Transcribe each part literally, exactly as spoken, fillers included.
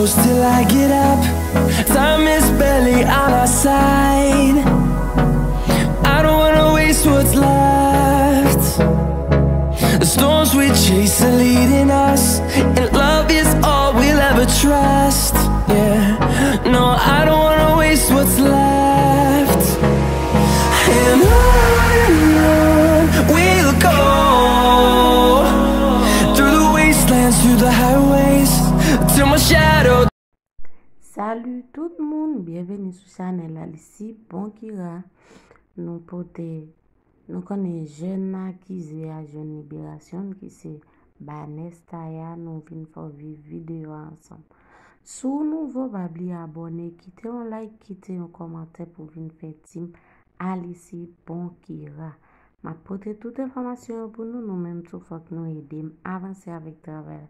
Till I get up, time is barely on our side. I don't wanna waste what's left. The storms we chase are leading us, and love is all we'll ever trust. Yeah, no, I don't wanna waste what's left. And on we'll go, through the wastelands, through the highways, till my shadow. Salut tout moun, byenveni sou chanèl Alice Bon Kira. Nou pote, nou konnen jèn akize a jwenn liberasyon l ki se Banès Taya, nou vin fè w viv videyo a ansanm. Si w nouvo, pa bliye abòne, kite yon like, kite yon kòmantè pou vin fè team Alice Bon Kira. M ap pote tout enfòmasyon yo pou nou, nou menm tou fòk nou ede m avanse avèk travay la.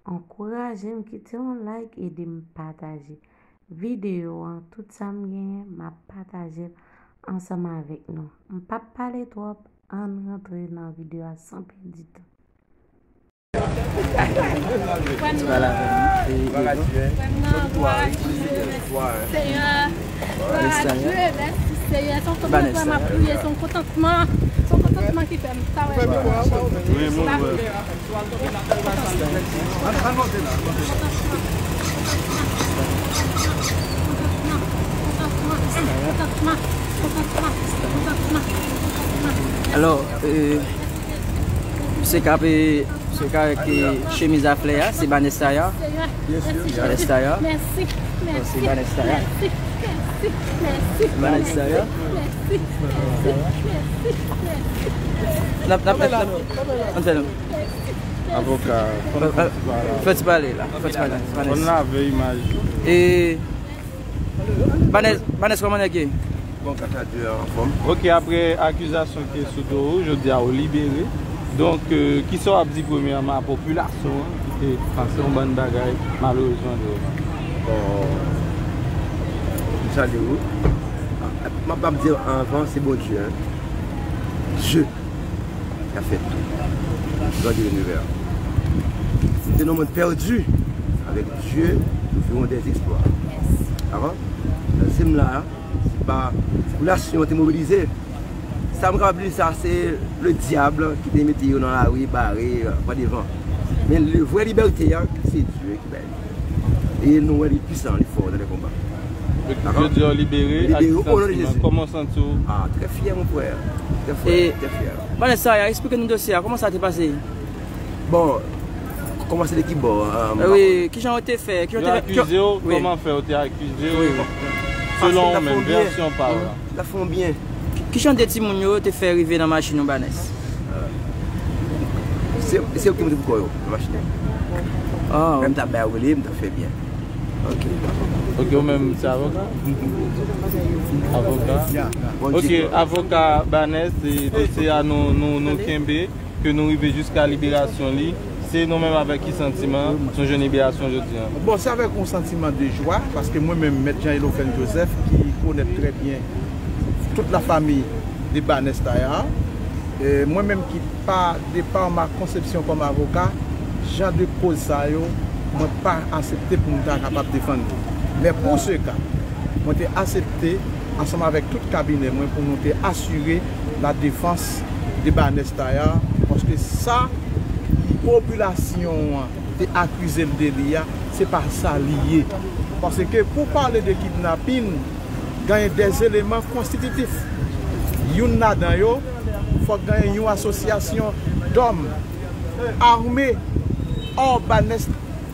Ankouraje m, kite yon like, ede m pataje videyo an. Tout sa m genyen, m ap pataje l ansanm avèk nou. M p ap pale twòp, ann rantre nan videyo a san pèdi tan. Frè m nan, frè m nan, glwa a Dye, mèsi Seyè. Glwa a Dye, mèsi Seyè. Se yon kontantman m ap kriye, se yon kontantman, se yon kontantman ki fè m ta wè. Kontantman. Alò, e, se ka pe, se ka avèk, e, chemiz a flè a, se Banès Taya. Banès Taya. Mèsi, mèsi, mèsi, mèsi, mèsi, mèsi, mèsi, mèsi, mèsi, mèsi. N ap, n ap, n ap, n ap fè non. Avoka, fè ti pale la, fè ti pale, Banès. Fò n lave imaj. E, Banès, Banès, kòman nèg ye? Bon, gras a Dye, anfòm. Ok, apre akizasyon ki sou do ou, jodi a ou libere. Donk, euh, kisa w ap di premyèman a popilasyon an ki te panse yon bann bagay malerezman de ou? Bon, m salye ou. M ap, m ap di anvan, se Bondye, hein. Dye. K ap fè tou. Gran Dye linivè. Nou te nan yon mond pèdi. Avèk Dye, nous ferons des exploits. Avan, se m la, se pa popilasyon an te mobilize. Sa m kapab di sa, se le dyab ki te mete yo nan lari, bare, pran devan. Men le vrè libète a, se Dye ki bay li. E nou wè li pwisan, li fò nan le konba. Jodi a w libere, ak ki santiman? Kòman w santi w? Ah, trè fyè, mon frè. Trè fyè, trè fyè. Banès Taya, eksplike nou dosye a, kòman sa te pase? Bon, kòmanse de ki bò? Wi, kijan yo te fè, kijan yo te, yo akize w, kòman fè yo te akize w? Selon ou menm, vèsyon pa w la. L ap fè yon byen. Ki, kijan de timoun yo te fè rive nan machin ou, Banès? Se, se yo ki monte pou kò yo nan machin nan. Ah. Lè m t ap bay rele, m t ap fè byen. Ok. Ok, ou menm se avoka? Avoka? Ok, avoka Banès, e dosye a nou, nou, nou kenbe. Ke nou rive jiska liberasyon li. Se nou menm avèk ki santiman nou jwenn liberasyon jodi a? Bon, se avèk yon santiman de jwa, paske mwen menm, Mèt Jean Elofène Joseph, ki konèt trè byen tout lafanmi de Banès Taya, e mwen menm ki pa, de par ma conception kòm avoka, jan de koz sa yo, mwen pa aksepte pou m ta kapab defann li. Men pou se ka, mwen te aksepte, ansanm avèk tout kabinè mwen, pou nou te asire la defans de Banès Taya, paske sa popilasyon an te akize l de li a, se pa sa li ye. Paske pou pale de kidnapin, genyen de eleman konstititif. Youn ladan yo, fòk genyen yon asosyasyon dòm ame, ò Banès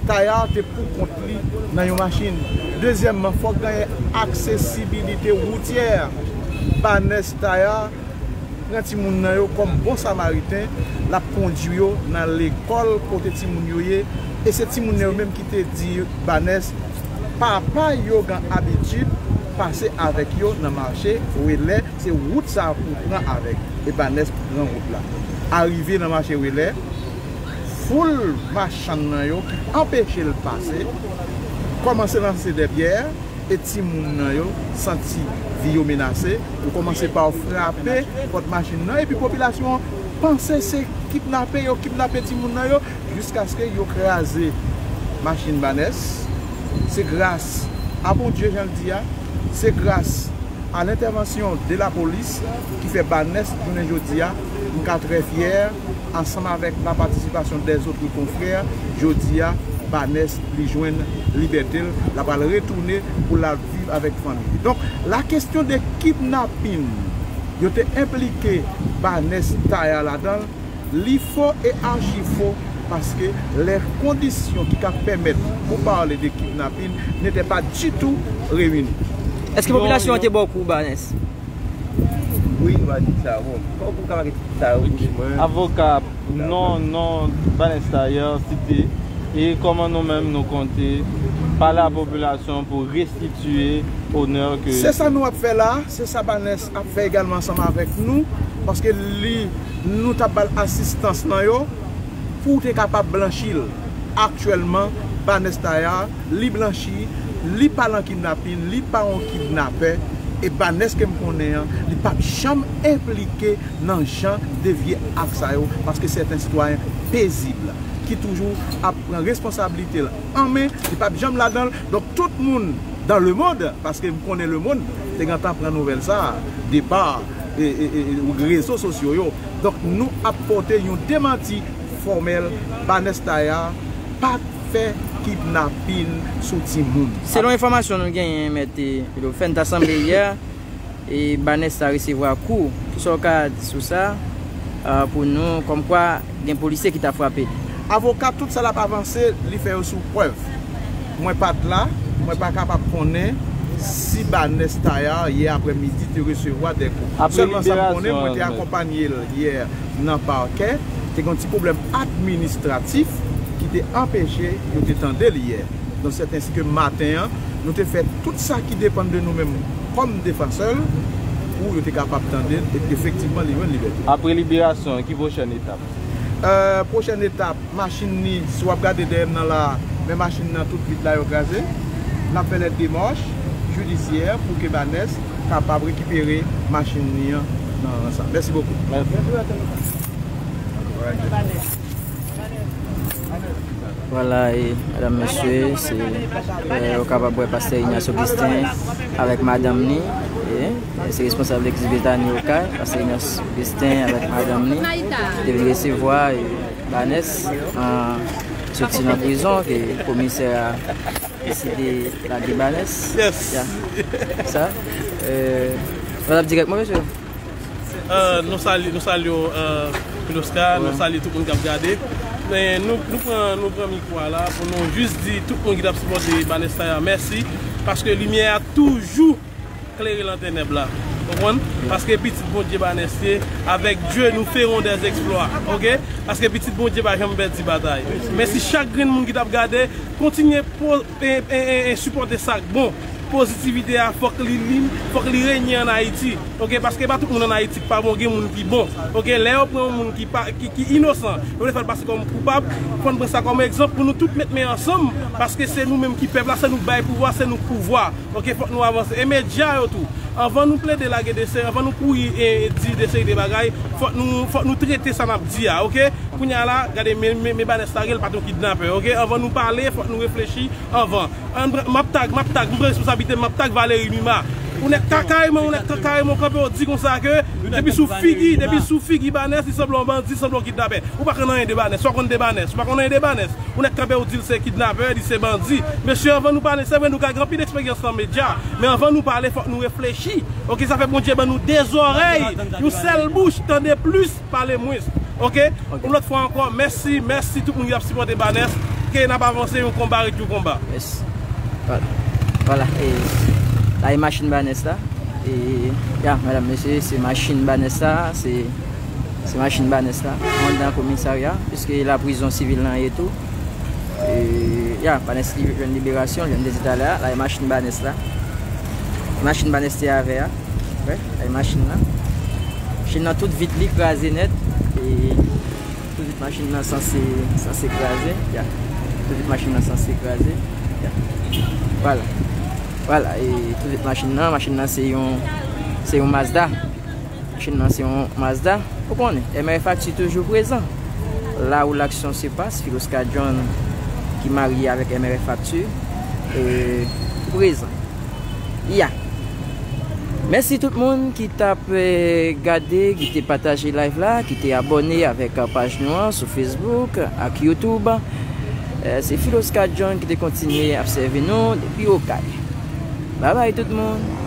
Taya te pou kont li nan yon machin. Dezyèmman, fòk genyen aksesibilite woutyè. Banès Taya pran timoun nan yo kòm bon samariten, l ap kondui yo nan lekòl kote timoun yo ye, e se timoun nan yo menm ki te di Banès, papa yo gen abitid pase avèk yo nan mache Relè, se wout sa pou pran avèk, e Banès pran wout la. Arive nan mache Relè, foul machann nan yo ki anpeche l pase, kòmanse lanse dè pyè, e timoun nan yo santi vi yo menase, yo kòmanse pa frape pòt machin nan, epi popilasyon an panse se kidnape yo kidnape timoun nan yo, jiskaske yo kraze machin Banès, Se gras a Bondye, jan l di a, se gras a lentèvansyon de lapolis ki fè Banès jounen jodi a, m ka trè fyè, ansanm avèk la patisipasyon dèzòt konfrè, jodi a, Banès li jwenn libète l, l ap al retounen pou l al viv avèk fanmi li. Donk, la kesyon de kidnapin yo te enplike Banès Taya ladan l, li fo e achi fo, paske lè kondisyon ki ka pèmèt pou pale de kidnapin n'était pas du tout réuni. Èske popilasyon an te ba w kou, Banès? Wi, nou va di sa, bon. Fòk ou ka make sa, wi. Avoka, non, non, Banès Taya site, e kòman nou menm nou konte pale a popilasyon pou restitiye onè ke... Se sa nou ap fè la, se sa Banès ap fè egalman ansanm avèk nou, paske li, nou t ap ba l asistans nan yo, pou w te kapab blanchi l. Aktyèlman, Banès Taya, li blanchi, li pa nan kidnapin, li pa yon kidnapè, e Banès ke m konnen an, li p ap janm enplike nan jan de vye ak sa yo, paske se yon sitwayen pezib, ki toujou ap pran responsablite l an men, li p ap janm ladan l. Donk, tout moun dans le monde, paske m konnen lemonn te gentan pran nouvèl sa a, de pa, e, e, e, e, rezo sosyo yo. Donk, nou ap pote yon demanti fòmèl, Banès Taya pa t fè kidnapin sou timoun. Selon enfòmasyon nou genyen, Mèt Ilofèn ta sanble yè, e Banès ta resevwa kou. Kisa w ka di sou sa, a, pou nou, kòmkwa gen polisye ki ta frape li? Avoka, tout sa l ap avanse, li fè yo sou prèv. Mwen pa t la, mwen pa kapab konnen si Banès Taya, yè aprèmidi, te resevwa de kou. Sèlman sa m konnen, mwen te akonpanye l yè nan pakè, te gen yon ti pwoblèm administratif ki te anpeche yo te tande l yè. Donk, sèt ensi ke maten an, nou te fè tout sa ki depann de nou menm kòm defansè l pou yo te kapab tande l, e efektivman, li jwenn libète. Apre liberasyon, ki pwochèn etap? E, pwochèn etap, machin ni, si w ap gade dèyè m nan la, men machin nan tout vit la yo kraze. N ap fè lè demach jidisyè pou ke Banès kapab rekipere machin ni an nan rans la. Mèsi bokou. Mèsi. Vwala, e, medam, mesye, se, e, ou kapab wè pastè Ignace Augustin avèk madanm ni, e, se responsab legliz Betani Okay, pastè Ignace Augustin avèk madanm ni, te vin resevwa, e, Banès, an, soti nan prizon, ke komisè a deside lage Banès. Yes. Ya. Sa, e, nou ap dirèk, mwen, mesye. E, nou salye, nou salye w, e, Piloska, nou salye tout moun k ap gade. Men nou, nou pran, nou pran mikwo a la pou nou jis di tout moun ki t ap sipòte Banès Taya mèsi, paske limyè a toujou klere nan tenèb la. Konprann? Paske pitit Bondye Banès ye, avec Dieu nous ferons des exploits. Oke? Paske pitit Bondye pa janm pèdi batay. Mèsi chak grenn moun ki t ap gade, kontinye po-, e, e, e, e, sipòte sa k bon. Pozitivite a, fòk li, li, fòk li renye ann Ayiti. Oke, paske pa tout moun ann Ayiti k pa bon, gen moun ki bon. Oke, lè yo pran yon moun ki pa, ki, ki inosan, yo vle fè l pase kòm koupab, fò n pran sa kòm egzanp pou nou tout met men ansanm, paske se nou menm ki pèp la, se nou k bay pouvwa, se nou k pouvwa. Oke, fòk nou avanse. E medya yo tou, anvan nou plede lage de seri, anvan nou kouri e, e di de seri de bagay, fòk nou, fòk nou trete sa n ap di a, oke? Kounye a la, gade, men, men, men Banès la, li pa t yon kidnapè, oke? Anvan nou pale, fòk nou reflechi anvan. Ann pran, m ap tag, m ap tag, m pran responsablite m, m ap tag Valery Numa. Ou nèg Kakareman, ou nèg Kakareman, w kanpe, w di konsa ke depi sou figi, depi sou figi Banès, li sanble yon bandi, li sanble yon kidnapè. Ou pa konn anyen de Banès, ou pa konn de Banès, ou pa konn anyen de Banès. Ou nèg kanpe, ou di l se kidnapè, li se bandi. Mesye, anvan nou pale, se vre nou ka gen anpil eksperyans nan medya, men anvan nou pale, fòk nou reflechi. Oke, sa fè Bondye ban nou de zòrèy, yon sèl bouch, tande plis, pale mwens. Oke? Yon lòt fwa ankò, mèsi, mèsi tout moun ki ap sipòte Banès. Ke n ap avanse, yon konba ret yon konba. Mèsi. Vwala. Vwala. E, la e machin Banès la. E, ya, medam, mesye, se machin Banès la, se, se machin Banès la. Anndan komisarya, piske la prizon sivil lan ye tou. E, ya, Banès li jwenn liberasyon, jan m te di talè a, la e machin Banès la. Machin Banès te avè a. Wè, la e machin lan. Machin lan tout vit li kraze nèt. E tout vit machin lan sanse, sanse kraze. Ya. Tout vit machin lan sanse kraze. Ya. Vwala. Vwala, e tout vit machin lan, machin lan se yon, se yon Mazda. Machin nan se yon Mazda. Ou konnen, M R F Actu toujou prezan. Là où l'action se passe, Filoska John ki marye avèk M R F Actu. e, prezan. Ya. Mèsi tout moun ki t ap, e, gade, ki te pataje live la, ki te abòne avèk, e, paj nou an sou Facebook ak YouTube. E, se Philosca John ki te kontinye ap sèvi nou depi Okay. Babay tout moun.